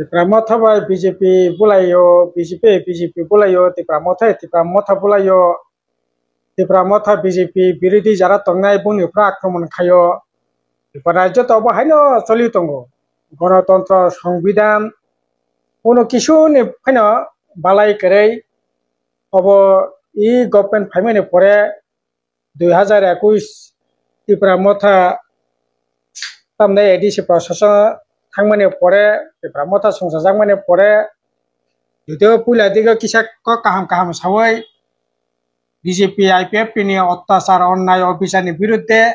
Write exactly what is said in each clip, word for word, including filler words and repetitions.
Tipra Motha bai B J P bulaio, B J P, B J P bulaio, Tipra Motha, Tipra Motha bulaio, Tipra Motha B J P birodhi jara tongnai bongni phra akromon khaio. Tipra rajyo to obo haino choli tongo. Gonotontro, Songbidan, kono kisu ni phaino balai kwrwi obo e government phaimani pore dui hazar ekush Tipra Motha tamni A D C procession thangmani pore, Tipra Motha songchajakmani pore, jotio puila digo kisa kok kaham kaham sawi B J P I P F T ni ottachar onnai obicharni birudde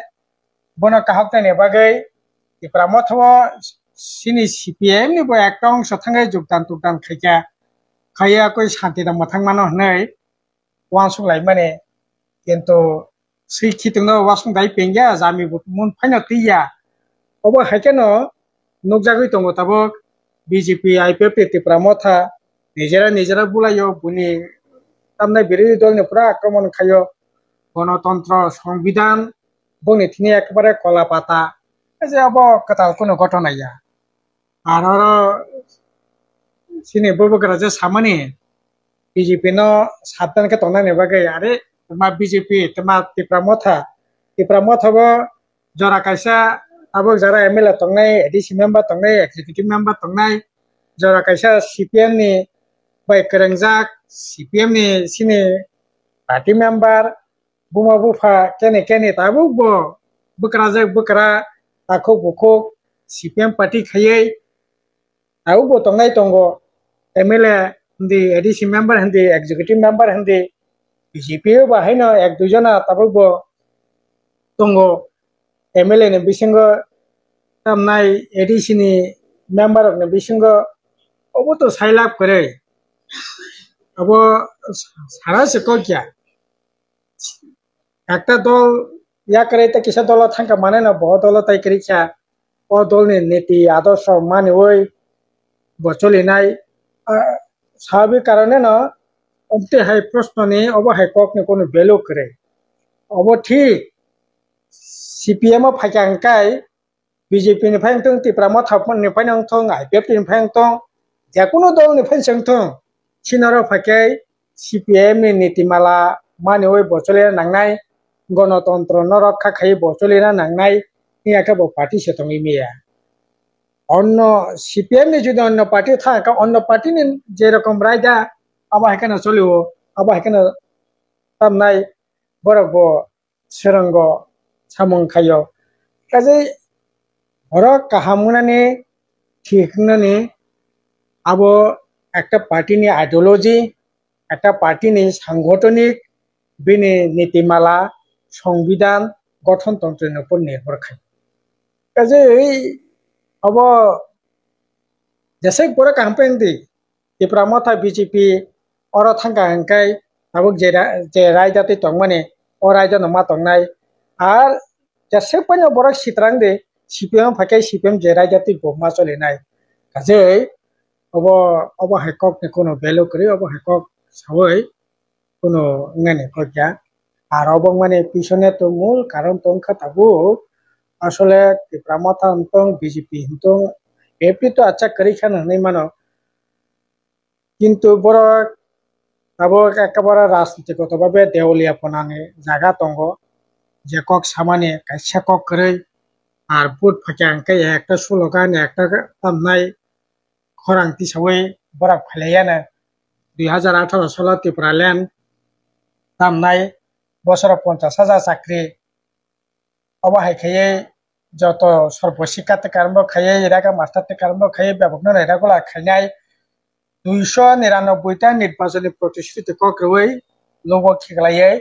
bono kahoknaini bagwi Tipra Motha o chini C P I M ni bo ekta ongso thangwi jogdan togdan khaikha, khaiya koi shanti da mwthangmano hwnwi uansuk laimani, kintu swi khitwngno uansuk dai pengya, jami bo mun phaino twiya. Obo hai kheno nukjagwi tongo tabuk B J P I P F T Tipra Motha nijera nijera bulaio, buni tamnai birodhi dolni pura akromon khaio, gonotontro, songbidan bongni thini ekbare kola pata, je obo kwtal kunu gothona ya. Aro oro chini bubagra je samani B J P no sabdan khe tongnani bagwi, are tma B J P, tma Tipra Motha, Tipra Motha bo jora kaisa tabuk jara M L A tongnai, A D C member tongnai, executive member tongnai, jora kaisa C P M ni bai kwrwngjak, C P M ni chini party member, buma bupha kene kene tabuk bo bwkrajak bwkra, takhuk bukhuk C P M party khaiwi tabuk bo tongnai tongo. M L A hindi, A D C member hindi, executive member hindi, B J P o bo haino ek dui jona tabuk bo tongo. M L A ni bisingo tamnai A D C ni member rok ni bisingo obo to sailab kwrwi. Obo sara se kok ya. Ekta dol yakarwi tei kisa dolo thangkha maneno bo dolo tai kwrwi kha. O dolni niti adorsho maniwi bo cholinai, ah, swabik karoneno omtwi hai prosnoni obo hai kokni kunu value kwrwi. Obo thik C P M o phaikha hwnkhe B J P ni phai wngtong, Tipra Motha ni phai wngtong, I P F T ni phai wngtong, jekunu dol ni phai wngtong, chini oro phaikhe C P I M ni nitimala maniwi bo cholina nangnai, gonotontro no rokha khaiwi bo cholina nangnai, wngya khe bo party se tongwi maya. Onno C P I M ni jodi onno party thang kha, onno party ni je rokom raida abo hai kheno cholio, abo hai kheno tamnai borok bo swrwngo samung khaio. Kaje borok kaham wngnani, thik wngnani abo ekta party ni ideology, ekta party ni sangotonik, bini nitimala, songbidan, gothon tontro ni upor nirbhor khai. Kaje abo jesek borok kaham peng di, Tipra Motha B J P oro thangkha hwnkhe tabuk je ra-, je raida twi tongmani o raida no ma tongnai. Ar jesek phano borok sitrang de C P M phaikhe C P M je raida twi bo ma cholinai. Kaje obo, obo hai kok ni kunu value kwrwi, obo hai kok sawi kunu wngnani kok ya. Ar obo wngmani pisone to mul karon tongkha tabuk. Asole Tipra Motha wngtong, B J P wngtong, I P F T to achak kwrwi kheno hwnwi mano. Kintu borok tabuk ekebare rajniti goto babe deulia ponani jaga tongo, je kok samani kaisa kok kwrwi, ar vote phaikha hwnkhe ekta slogan, ekta tamnai khorang tisawi bohrok phailaiyano. Dui hazar atharo salo Tipraland tamnai bosoro ponchash hajar chakri. Obo hai khaiwi joto sorbo sikha tei karmo khaiwi, raga master tei karmo khaiwi bebakno regular khainai. Duiso niranobboi ta nirbachoni protishruti kok rwui lobo khiklaiwi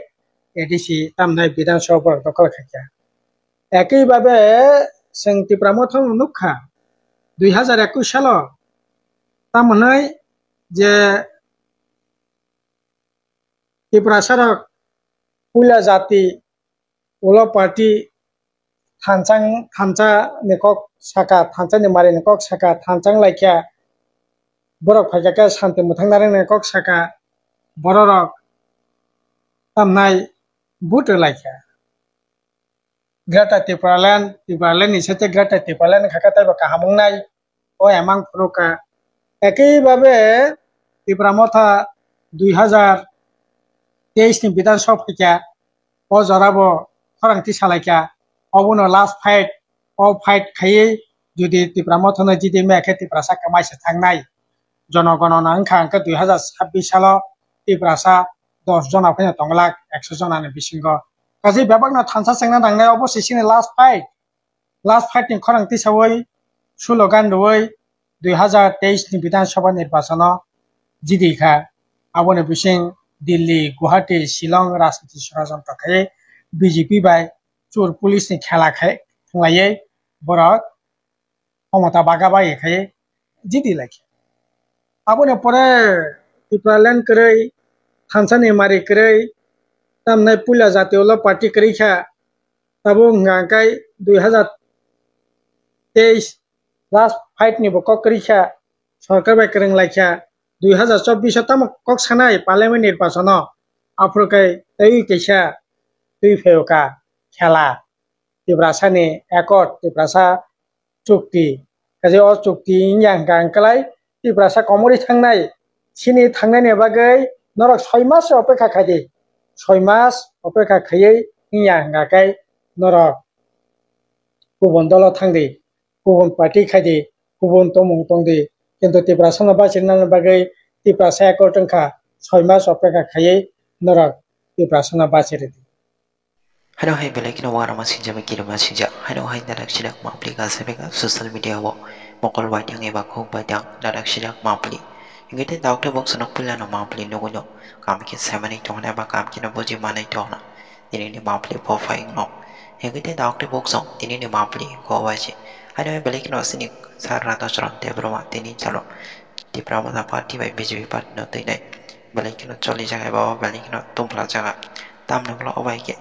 A D C tamnai Bidhan Sabha borok dokhol khaikha. Ekwi babe chwng Tipra Motha no nukha, dui hazar ekush salo tamoni je Tiprasa rok puila jati ulo party thansa, thansa ni kok saka, thansa ni mari ni kok saka, thansa laikha, borok phaikha khe shanti mwthang narwknani kok saka, bororok tamnai vote rwlaikha. Greater Tipraland, Tipraland ni sete Greater Tipraland ni khaka taibo kaham wngnai, o emang phunukha. Ekaibabe Tipra Motha dui hazar teis ni Bidhan Sabha phaikha, o jorabo khorang tisalaikha, obono last fight, o fight khaiwi jodi Tipra Motha no jidi maya khe Tiprasa kwmaisa thangnai. Jonogonona wngkha hwnkhe dui hazar sabbish salo Tiprasa dos jona phano tonglak ekso jonani bisingo. Kaisa bebakno thansa chengna nangnai, obo se chini last fight. Last fight ni khorang tisawi slogan rwui dui hazar teis ni Bidhan Sabha nirbachano jidi kha. Aboni bising Delhi, Guwahati, Shillong rajniti sorojontro khai B J P bai chur police ni khela khai thwnglaiwi borok khomota baga bai khai jidi lai kha. Aboni pore Tipraland kwrwi, thansani mari kwrwi, tamnai puila jati ulo party kwrwi kha. Tabuk hwnkha hwnkhe dui hazar teis last fight ni bo kok kwrwi kha, sorkar bai kwrwng lai kha. Dui hazar chobbish o tamo kok sanai parliament nirbachano, aphuru khe tei kaisa twi phaio kha khela. Tiprasani accord, Tiprasa chukti. Kaje o chukti wngya hwnkha hwnkhe lai Tiprasa komorwi thangnai, chini thangnaini bagwi norok soi mas opekha khaidi. Soi mas opekha khaiwi wngya hwnkha khe norok kubun dolo thangdi, kubun party khaidi, kubun tongmung tongdi. Kintu Tiprasano bachirnani bagwi Tiprasa accord wngkha, soi mas opekha khaiwi norok Tiprasano bachiridi. Haino hai belai kheno uanama singjak bai kirima singjak. Haino hai narak sirak mapli gasa beka social media o mokol baitang eba khuk baitang narak sirak mapli. Hingke te dauk te bok sonok puila no mapli nugui no kam khe saimani tongna eba kam khe no buji manai tongna. Tini ni mapli bo phai no. Hingke te dauk te bok song tini ni mapli ko bai se. Haino hai belai kheno sini sar rata choron te broma tini chalo. Tipra Motha Party bai B J P party no twi nai. Belai kheno choli jaga eba o belai kheno tongphla jaga. Tamni ulo o bai khe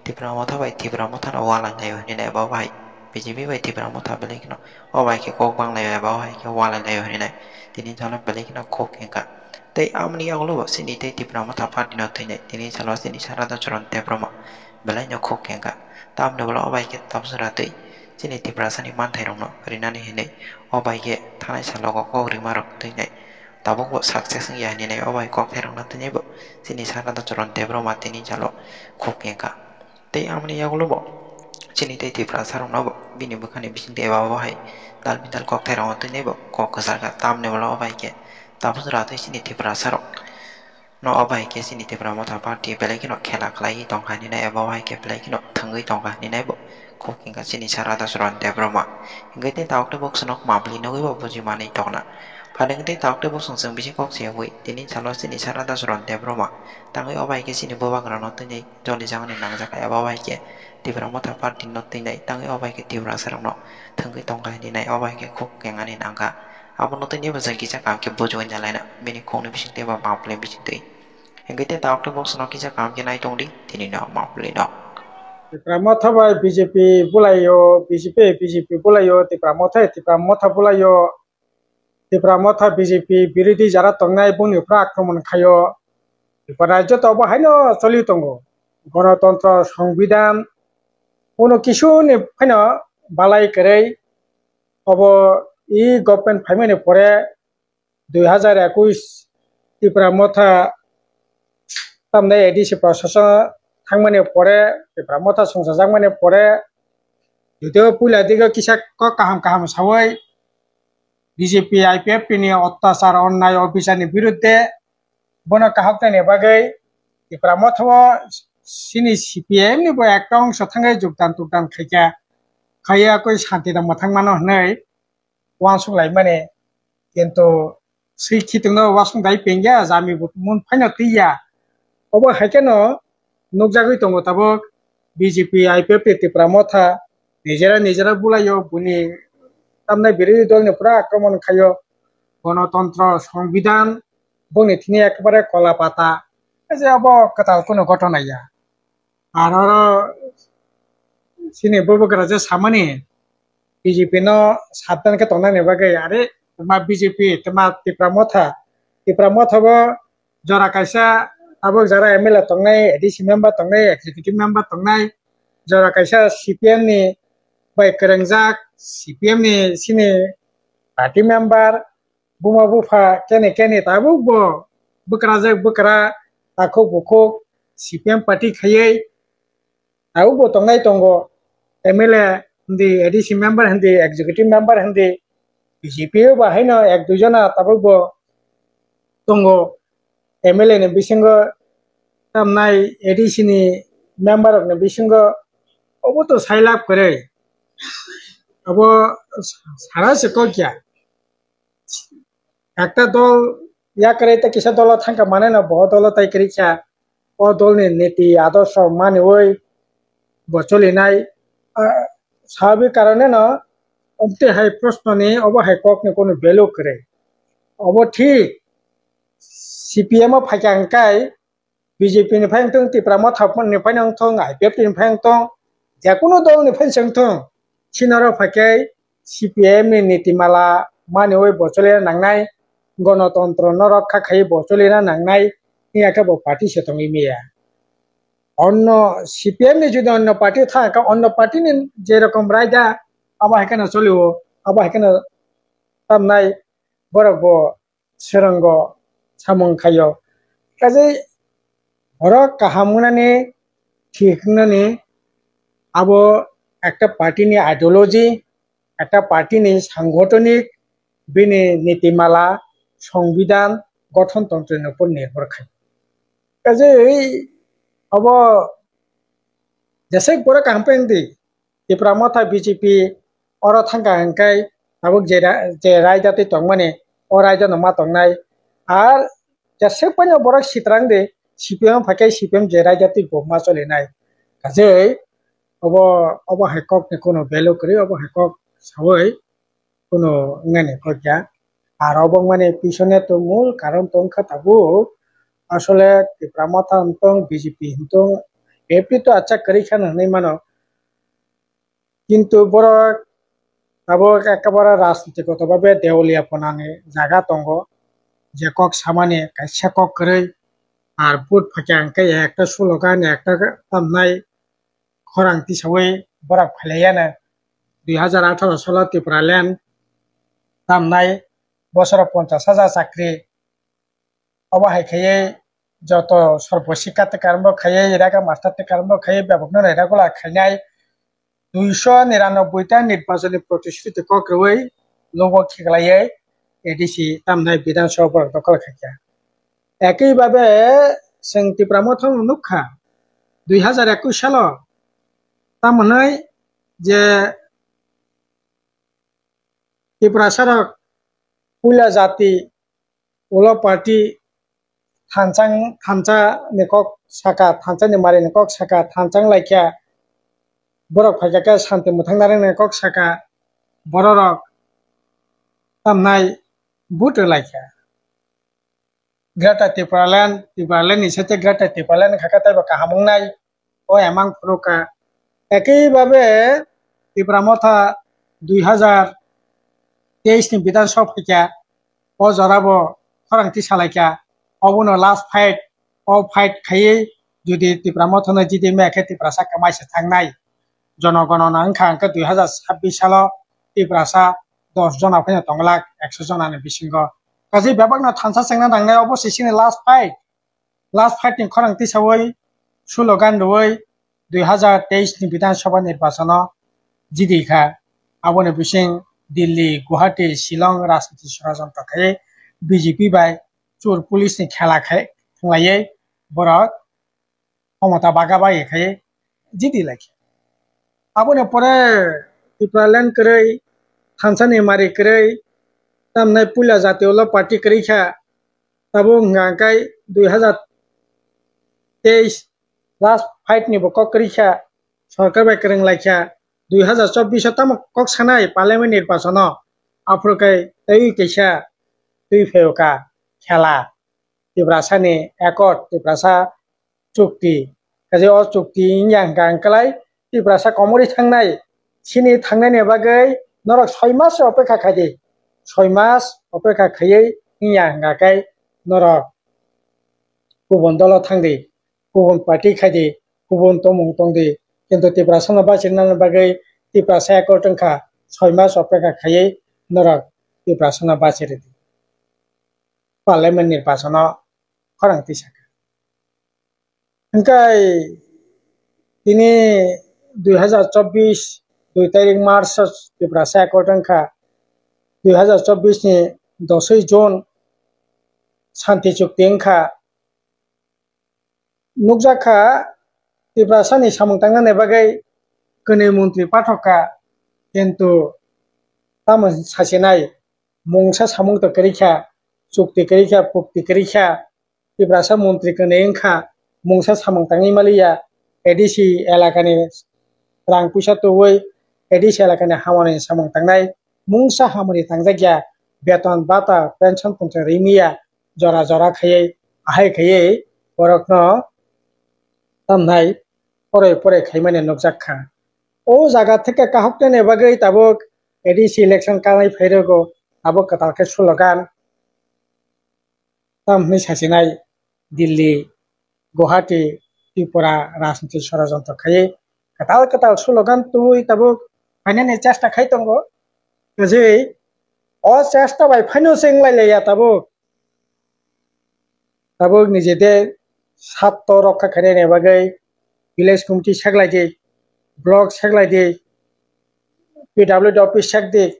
Tipra Motha bai Tipra Motha no walai laio hinwi nai eba o bai B J P bai Tipra Motha belai kheno o bai khe kok bang laio eba o hai khe walai laio hinwi nai. Tini jalo belai kheno kok kengkha. Tei amoni yagulo bo chini tei Tipra Motha party no twi nai. Tini jalo chini Sarada Choron Debbarma belai no kok kengkha. Tamni ulo o bai khe tabswra twi chini Tiprasani manthai rokno rinani hinwi o bai khe thanai salogo kok rima rok twi nai. Tabuk bo success wngya hinwi nai o bai kok thairokno tini bo chini Sarada Choron Debbarma tini jalo kok kengkha. Tei amoni yagulo bo chini tei Tiprasa rokno bo bini bwkhani bisingtwi eba bo hai dal bidal kok thairokno tini bo kok kwchar kha. Tamni ulo o bai khe tabuk jora twi chini Tiprasa rok no o bai khe chini Tipra Motha Party belai kheno khela khlaiwi tongkha hinwi nai eba o hai khe belai kheno thwngwi tongkha hinwi nai bo kok kengkha chini Sarada Choron Debbarma. Hingke tei tabuk tei bok sonok mapli nugui bo buji manwi tongna. Phaileng tei tabuk tei bok song chwng bisi kok se yogwi tini salo chini Sarada Choron Debbarma tangwi o bai khe chini bubagra no tini joli jagani nangjak eba o bai khe Tipra Motha Party no twi nai tangwi o bai khe Tiprasa rokno thwngwi tongkha hinwi nai o bai khe kok kengani nangkha. Abono tini bo chwng kisa kam khe bujui nalaina bini kokni bisingtwi eba mapli bisingtwi. Hingke te tabuk tei bok sonok kisa kam khe nai tongdi tini no mapli no. Tipra Motha bai B J P bulaio, B J P, B J P bulaio, Tipra Motha, Tipra Motha bulaio, Tipra Motha B J P birodhi jara tongnai bongni uphra akromon khaio. Tipra rajyo to obo haino choli tongo. Gonotontro, Songbidan, kuno kisu ni phaino balai kwrwi obo e government phaimani pore dui hazar ekush Tipra Motha tamni A D C procession thangmani pore, Tipra Motha songchajakmani pore, jotio puila digo kisa kok kaham kaham sawi B J P I P F T ni otyachar onnai obicharni birudde bono kahoknaini bagwi Tipra Motha o chini C P I M ni bo ekta ongso thangwi jogdan togdan khaikha. Khaiya koi shanti da mwthangmano hwnwi uansuk laimani, kintu swi khitwkno uansuk dai pengya, jami bo mun phaino twiya. Obo hai kheno nukjagwi tongo tabuk B J P, I P F T, Tipra Motha nijera nijera bulaio, buni tamnai birodhi dolni pura akromon khaio, gonotontro, songbidan bongni thini ekbare kola pata, je obo kwtal kunu gotona ya. Aro oro chini bubagra je samani B J P no sabdan khe tongnani bagwi, are twma B J P, twma Tipra Motha, Tipra Motha bo jora kaisa tabuk jara M L A tongnai, A D C member tongnai, executive member tongnai, jora kaisa C P M ni bai kwrwngjak, C P M ni chini party member, buma bupha kene kene tabuk bo bwkrajak bwkra, takhuk bukhuk, C P M party khaiwi tabuk bo tongnai tongo. M L A hindi, A D C member hindi, executive member hindi, B J P o ba haino ek dui jona tabuk bo tongo. M L A ni bisingo tamnai A D C ni member rok ni bisingo obo to sai lab kwrwi. Obo sara se kok ya. Ekta dol ya kwrwi ta kisa dolo thangka mane no bo dolo tai kwrwi kha. O dol ni niti adorsho maniwi bo cholinai, ah, sababik karone no omte hai proshno ni obo hai kok ni kono value kwrwi. Obo thik C P M o phaikha hwnkhe B J P ni phai wngthong, Tipra Motha ni phai wngthong, I P F T ni phai wngthong, je kunu dol ni phai wngthong, chini oro phaikhe C P M ni nitimala maniwi bo cholina nangnai, gonotontro no rokha khaiwi bo cholina nangnai, wngya khe bo party se tongwi maya. Onno C P M ni jodi onno party thang kha, onno party ni je rokom raida abo hai kheno cholio, abo hai kheno tamnai borok bo swrwngo samung khaio. Kaje borok kaham wngnani, thik wngnani abo ekta party ni ideology, ekta party ni sangotonik, bini nitimala, songbidan, gothon tontro ni upor nirbhor khai. Kaje abo jesek borok kaham peng di, Tipra Motha B J P oro thangkha hwnkhe tabuk je ra-, je raida twi tongmani o raida no ma tongnai. Ar jesek phano borok sitrang de C P M phaikhe C P M je raida twi bo ma cholinai. Kajei obo, obo hai kok ni kono value kwrwi, obo hai kok sawi kono wngnani kok ya. Ar obo wngmani pisone to mul karon tongkha tabuk asole Tipra Motha wngtong, B J P wngtong, I P F T to acha kwrwi khano hwnwi mano. Kintu borok tabuk ekebare rajnitikoto babe deulia ponani jaga tongo, je kok samani kaisa kok kwrwi, ar vote phaikha hwnkhe ekta slogan, ekta tamnai khorang tisawi borok phailaiyano. Dui hazar atharo salo Tipraland tamnai bosoro ponchash hajar chakri. Obo hai khaiwi joto sorbo sikha tei karmo khaiwi, raga master tei karmo khaiwi bebakno regular khainai. Duiso niranoboi ta nirbachoni protishruti kok rwui lobo khiklaiwi A D C tamnai Bidhan Sabha borok dokhol khaikha. Ekwi babe chwng Tipra Motha no nukha, dui hazar ekush salo, tamoni je Tiprasa rok puila jati ulo party thansa, thansa ni kok saka, thansa ni mari ni kok saka, thansa laikha, borok phaikha khe santi mwthang narwknani kok saka, bororok tamnai vote rwlaikha. Greater Tipraland, Tipraland ni sete Greater Tipraland ni khaka taibo kaham wngnai, o emang phunukha. Ekei babe Tipra Motha dui hazar teis ni Bidhan Sabha phaikha, o jorabo khorang tisalaikha, obono last fight, o fight khaiwi jodi Tipra Motha no jidi maya khe Tiprasa kwmai se thangnai. Jonogonona wngkha hwnkhe dui hazar sabbish salo Tiprasa dos jona phano tonglak ekso jona ni bisingo. Kaisa bebakno thansa chengna nangnai, obo se chini last fight. Last fight ni khorang tisawi slogan rwui dui hazar teis ni Bidhan Sabha nirbachano jidi kha. Aboni bising Delhi, Guwahati, Shillong rajniti sorojontro khaiwi B J P bai chur police ni khela khai thunglaiwi borok khomota baga bai khai jidi lai khe. Aboni pore Tipraland kwrwi, thansa ni mari kwrwi, tamnai puila jati ulo party kwrwi kha, tabuk hwnkha hwnkhe dui hazar teis last fight ni bo kok kwrwi kha, sorkar bai kwrwng lai kha, dui hazar chobbish o tamo kok sanai parliament nirbachano, aphuru khe tei kaisa twi phaio kha khela. Tiprasa ni accord, Tiprasa chukti. Kaje o chukti wngya hwnkha hwnkhe lai Tiprasa komorwi thangnai, chini thangnani bagwi norok soi mas opekha khai di. Soi mas opekha khaiwi wngya hwnkha khe norok kubun dolo thang di, kubun party khai di, kubun tongmung tong di. Kintu Tiprasa no bachirnani bagwi Tiprasa accord wngkha, soi mas opekha khaiwi norok Tiprasa no bachiri di. parliament nirbachono khorang tisa kha. Hwnkhe tini dui hazar chobbish dui tarik March Tiprasa accord wngkha, dui hazar chobbish ni dosoi June santi chukti wngkha. Nukjak kha Tiprasa ni samung tangnani bagwi kwnwi montri pathok kha, kintu tamo sasinai mungsa samung to kwrwi kha, chukti kwrwi kha, pukti kwrwi kha, Tiprasa montri kwnwi wngkha, mungsa samung tangwi maliya, A D C elakani rang puisa tuwi, A D C elakani hamani samung tangnai, mungsa hamani tangjakya, beton bata pension pungsa rimiya, jora jora khaiwi, ahai khaiwi borokno tamnai poroi poroi khaimani nukjak kha. O jaga theke kahoknani bagwi tabuk A D C election kanai phairogo, tabuk kwtal khe slogan tam hwnwi sasinai Delhi, Guwahati, Tripura rajniti sorojontro khaiwi kwtal kwtal slogan tubui tabuk phainani chesta khai tongo. Kwchwi o chesta bai phaino se wnglai laiya tabuk. Tabuk nijete satto rokha khainani bagwi village committee seklai di, block seklai di, P W D office sek di,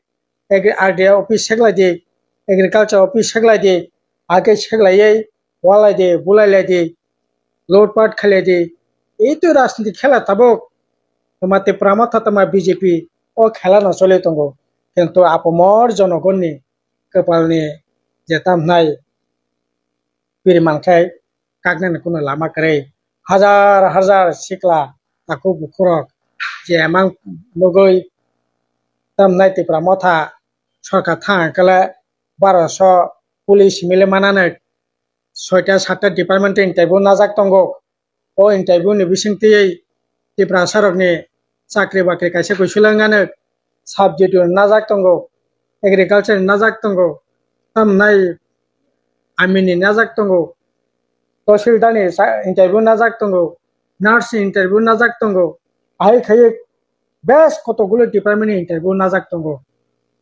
agri-, R D A office seklai di, agriculture office seklai di, ake seklaiwi walai di, bulai lai di, lotpat khailai di. Ei to rajniti khela tabuk. Tama Tipra Motha tama B J P o khela no choli tongo. Kintu apomor jonogonni kwpalni je tamhnai piri mankhai kaknani kuno lama kwrwi. Hajar hajar sikla takhuk bukhurok je emang nugwi tamnai Tipra Motha sorkar thang kale baroso police mile mananai soita satta department ni teibo najak tongo. O interview ni bisingtwi Tiprasa rokni chakri bakri kaisa kuisula wngano, subject ni najak tongo, agriculture ni najak tongo, tamnai army ni najak tongo, tahsildar ni sa-, interview najak tongo, nurse ni interview najak tongo, ahai khaiwi bes kotogulo department ni interview najak tongo.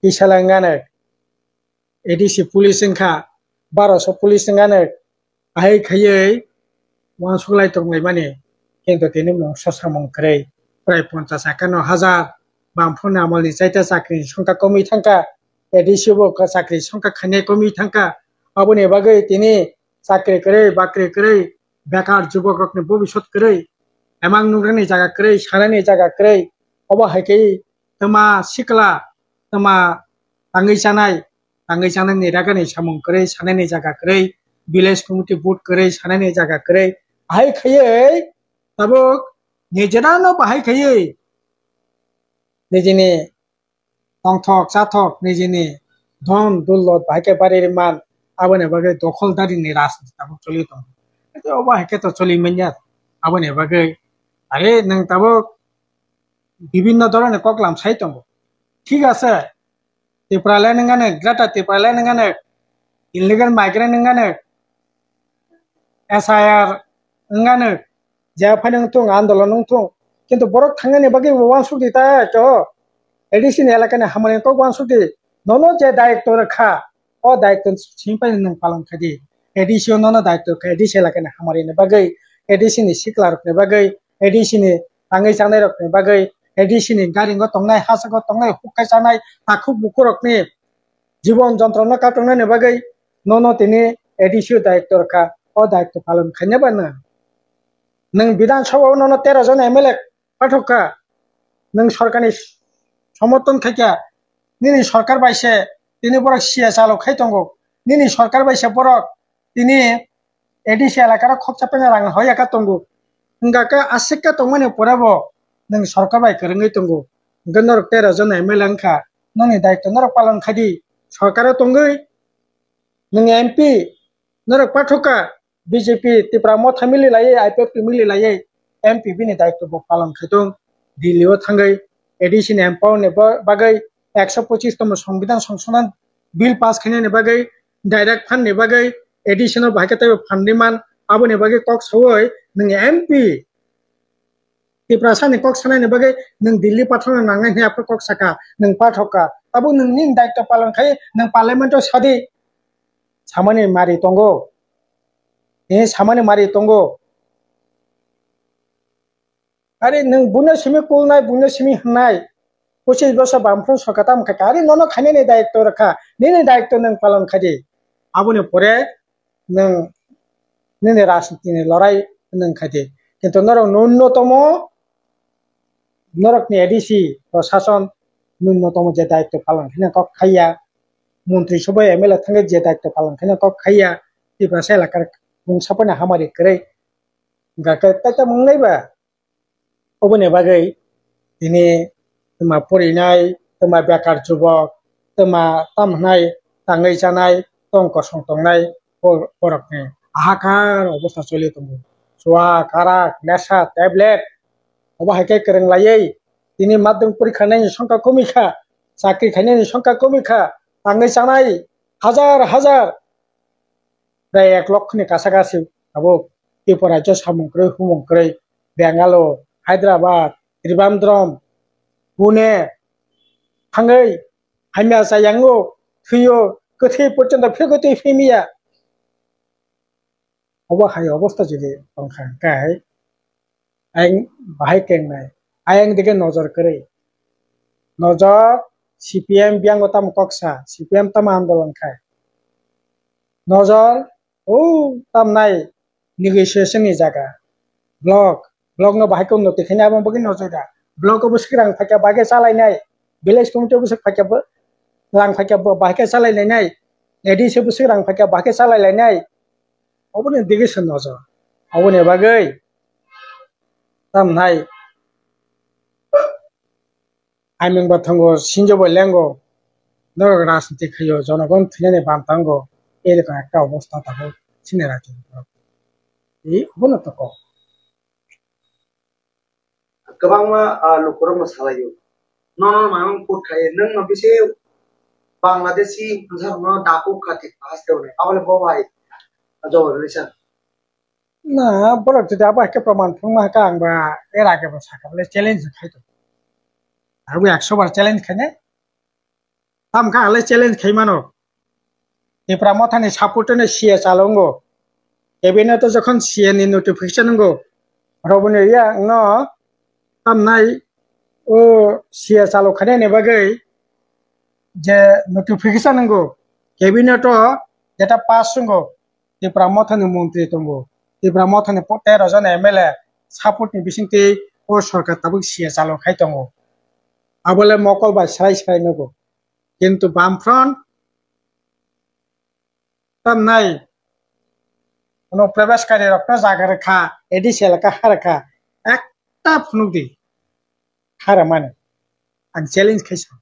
Kisala wngano A D C police wngkha, baroso police wngano, ahai khaiwi uansuk lai tonglaimani, kintu tini mungsa samung kwrwi, prai ponchas akano hajar, bamphurni amolni chaita chakri songkha komwi thangkha, A D C bo chakri songkha khainai komwi thangkha, aboni bagwi tini chakri kwrwi, bakri kwrwi, bekar jubok rokni bobiswt kwrwi, emang nuknani jaga kwrwi, sanani jaga kwrwi, obo hai khe tama sikla, tama tangwi chanai, tangwi chanani ragani samung kwrwi, sanani jaga kwrwi, village committee vote kwrwi, sanani jaga kwrwi, ahai khaiwi tabuk nijera no bahai khaiwi nijini tongthok chathok nijini dhon dullot bahai khe bari rwman, aboni bagwi dokholdari ni rajniti tabuk choli tongo. Haikhe obo hai khe to choli manya, aboni bagwi are nwng tabuk bibinno dhoroner koklam sai tongo. Thik ase, Tipraland wngano, Greater Tipraland wngano, illegal migrant wngano, S I R wngano, je phano wngthung, andolon wngthung, kintu borok thangnani bagwi bo uansuk di ta to, A D C ni elakani hamari kok uansuk di, nono je daitw rwkha, o daitw simi pai nwng palon kha di. A D C o nono daitw rwkha, A D C elakani hamari ni bagwi, A D C ni sikla rokni bagwi, A D C ni tangwi chanai rokni bagwi, A D C ni garingo tongnai, hasago tongnai, hukkai chanai, takhuk bukhurokni jibon jontrona katongnani bagwi nono tini A D C o daitw rwkha, o daitw palon khaina ba nwng. Nwng Bidhan Sabha o nono tero jon M L A pathok kha, nwng sorkarni somorthon khai kha, nini sorkar bai se tini borok siya chalo khai tongo, nini sorkar bai se borok tini A D C elakaro khoksa pena rang hoya kha tongo, wngkha khe aswk khe tongmani pore bo nwng sorkar bai kwrwngwi tongo, hwnkhe norok tero jon M L A wngkha, noni daitw norok palon khai di, sorkaro tongwi nwng M P norok pathok kha, B J P Tipra Motha mili laiwi, I P F T mili laiwi M P bini daitw bo palon khai tong. Delhi o thangwi A D C ni empower ni bo-, bagwi ekso pochis tomo Songbidan Songshodan Bill pass khainani bagwi, direct fund ni bagwi A D C no bahai khe teibo fund ri man, aboni bagwi kok sawi nwng M P Tiprasa ni kok sanani bagwi nwng Delhi pathorno nangnai hwnwi aphuru kok saka, nwng pathok kha. Abo nwng nini daitw palon khai nwng parliament o sadi. samani mari tongo. Tini samani mari tongo. Ari nwng buino simi kulnai, buino simi hwnai, pochis bosor Bamfront sorkar tamo khaikha, ari nono khainani daitto rwkha, nini daitto nwng palon khaidi. Aboni pore nwng nini rajniti ni lorai nwng khaidi. Kintu norok nunnotomo, norokni A D C prosason nunnotomo je daitto palon khaina kok khaiya, montri sobai M L A thangwi je daitto palon khaina kok khaiya, Tiprasa elakar mungsa phano hamari kwrwi. Hwnkha khe tei tamo wngnai ba? Oboni bagwi tini twma porinai, twma bekar jubok, twma tam hwnai tangwi chanai, tong kosong tongnai bo-, borokni ahakar obostha choli tongo. Chuwa, karak, nesa, tablet, obo hai khe kwrwng laiwi tini madhyamik porikha naini songkha komikha, chakri khainani songkha komikha, tangwi chanai hajar hajar. Prai ek lokho ni kasa kasi tabuk Tripura rajyo samung kwrwi humung kwrwi Bangalore, Hyderabad, Trivandrum, Pune thangwi hamya chayango, thwiyo, kwthwi porjonto phirkhe twi phimiya. Obo hai obostha jodi tongkha hwnkhe ayang bahai kengnai, ayang dige nojor kwrwi. Nojor C P M biyango tamo koksa, C P M tamo andolon khai. Nojor, o tamnai negotiation ni jaga. Block, block no bahai khe unnoti khaina abo bagwi nojor da. Block o bwswk rang phaikha bahai khe chalainai. Village committee o bwswk phaikha bo-, rang phaikha bo-, bahai khe chalailainai. A D C o bwswk rang phaikha bahai khe chalailainai. Oboni dige se nojor. Oboni bagwi tamnai aming ba thango sinjo bo lengo norok rajniti khaio jonogon thwinani bantango erokam ekta obostha tabuk chini rajyo ni borok. Tei obono toko. Kwbangma, ah, lukurokno salaio. Nono mano kut khai, nwng no bisi Bangladeshi mwnsa rokno dakuk kha thik haste hwnwi. Abole bo bai jawab rwsa. Na, borok jodi abo hai khe proman phunukma kha ang ba er age bo sakha bole challenge khai to. Abo ekso bar challenge khainai. Tamo khe ang le challenge khai mano. Tipra Motha ni support no C A chalo wngo. Cabinet o jokhon C A ni notification wngo, roboni ya no tamnai o C A chalo khainani bagwi je notification wngo, cabinet o jeta pass wngo, Tipra Motha ni montri tongo. Tipra Motha ni po-, tero jon M L A support ni bisingtwi o sorkar tabuk C A chalo khai tongo. Abole mokol bai srai srai nugo. Kintu Bamfront tamnai kono Pravesh Kari rokno jaga rwkha, A D C elaka ha rwkha, ekta phunuk di ha rwmani. Ang challenge khai sa.